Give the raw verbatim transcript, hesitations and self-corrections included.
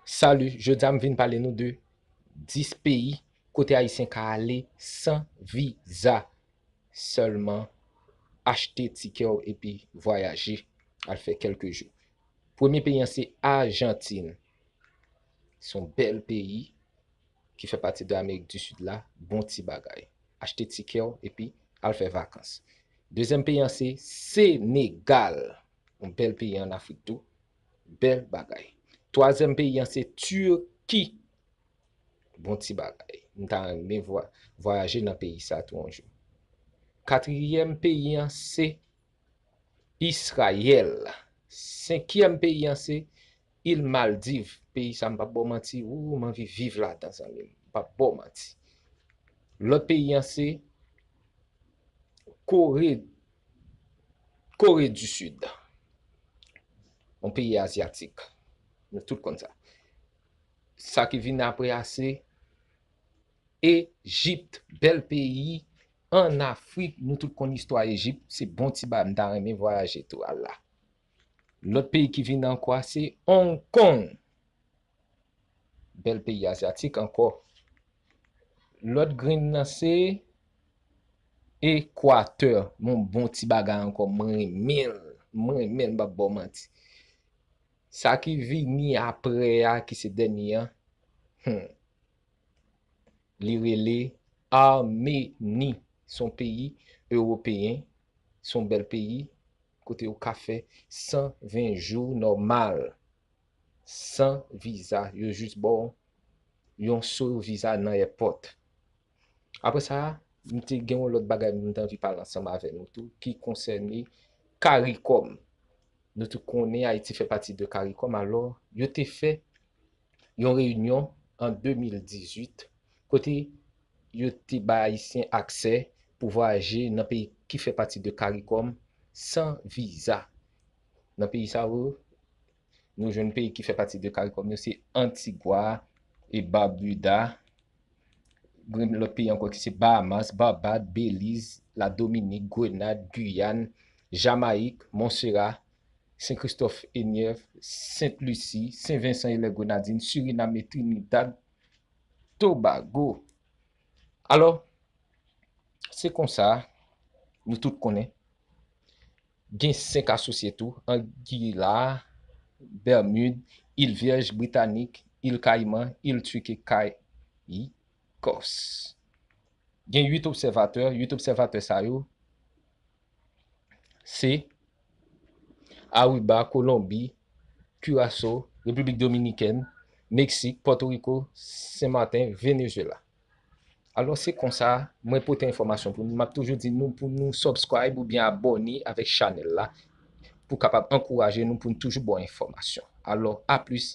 Salut, jodi a m vin pale nou de dis peyi kote Ayisyen ka ale san viza, sèlman achte tikè w epi vwayaje, al fè kèlke jou. Premye peyi an se Ajantin. Se yon bèl peyi ki fè pati de Amerik di Sid la, bon ti bagay. Achte tikè w epi al fè vakans. Dezyèm peyi an se Senegal. Yon bèl peyi an Afrik tou. Bèl bagay. Twazyèm peyi an se Tiki. Bon ti bagay. M ta renmen vwa- vwayaje nan peyi sa tou yon jou. Katriyèm peyi an se Israël. Senkyèm peyi an se Il Maldiv. Peyi sa m p ap ba w manti. Ou, m anvi viv ladan zanmi m. M p ap ba w manti. Lòt peyi an se Kore, Kore di Sid. Yon peyi azyatik. Nou tout konn sa. Sa ki vin apre a se Ejipt, bèl peyi an Afrik. Nou tout konn istwa Ejipt. Se bon ti bagay. M ta renmen vwayaje tou al la. Lòt peyi ki vin ankò a se Hong Kong. Bèl peyi azyatik ankò. Lòt grenn nan se Ekwatè. Yon bon ti bagay ankò. M renmen l. M renmen l, m p ap ba w manti. Sa ki vini apre a, ki se dènye an, hmm, li rele Ameni. Se yon peyi ewopeyen. Se yon bèl peyi kote ou ka fè san ven jou nòmal, san viza. Yo jis ba w yon so viza nan èpòt. Apre sa, m te gen yon lòt bagay m te anvi pale ansanm avè nou tou, ki konsène Karikòm. Nou tout konnen Ayiti fè pati de Karikòm, alò, yo te fè yon reyinyon an de mil dizuit, kote yo te bay Ayisyen aksè pou vwayaje nan peyi ki fè pati de Karikòm san viza. Nan peyi sa yo, nou jwenn peyi ki fè pati de Karikòm yo, se Antigwa e Babuda. Gen lòt peyi ankò ki se Bahamas, Babad, Beliz, Ladominik, Grenad, Giyàn, Jamayik, Monsera, Sen Kristòf e Nyèv, Sent Lisi, Sen Vensan e lè Grenadin, Sirinam e Trinidad Tobago. Alò, se konsa, nou tout konnen. Gen senk asosye tou, Angila, Bèmid, Il Vyèj, Britanik, Il Kayiman, Il Twik e Kayikòs. Gen uit obsèvatè, uit obsèvatè sa yo, se Aruba, Kolonbi, Kiraso, Repiblik Dominikèn, Meksik, Pòtoriko, Sen Maten, Venezuela. Alò, se konsa, mwen pote enfòmasyon pou nou. M ap toujou di nou pou nou subscribe oubyen abòne avèk chanèl la, pou kapab ankouraje nou, pou nou toujou ba w enfòmasyon. Alò, a plis,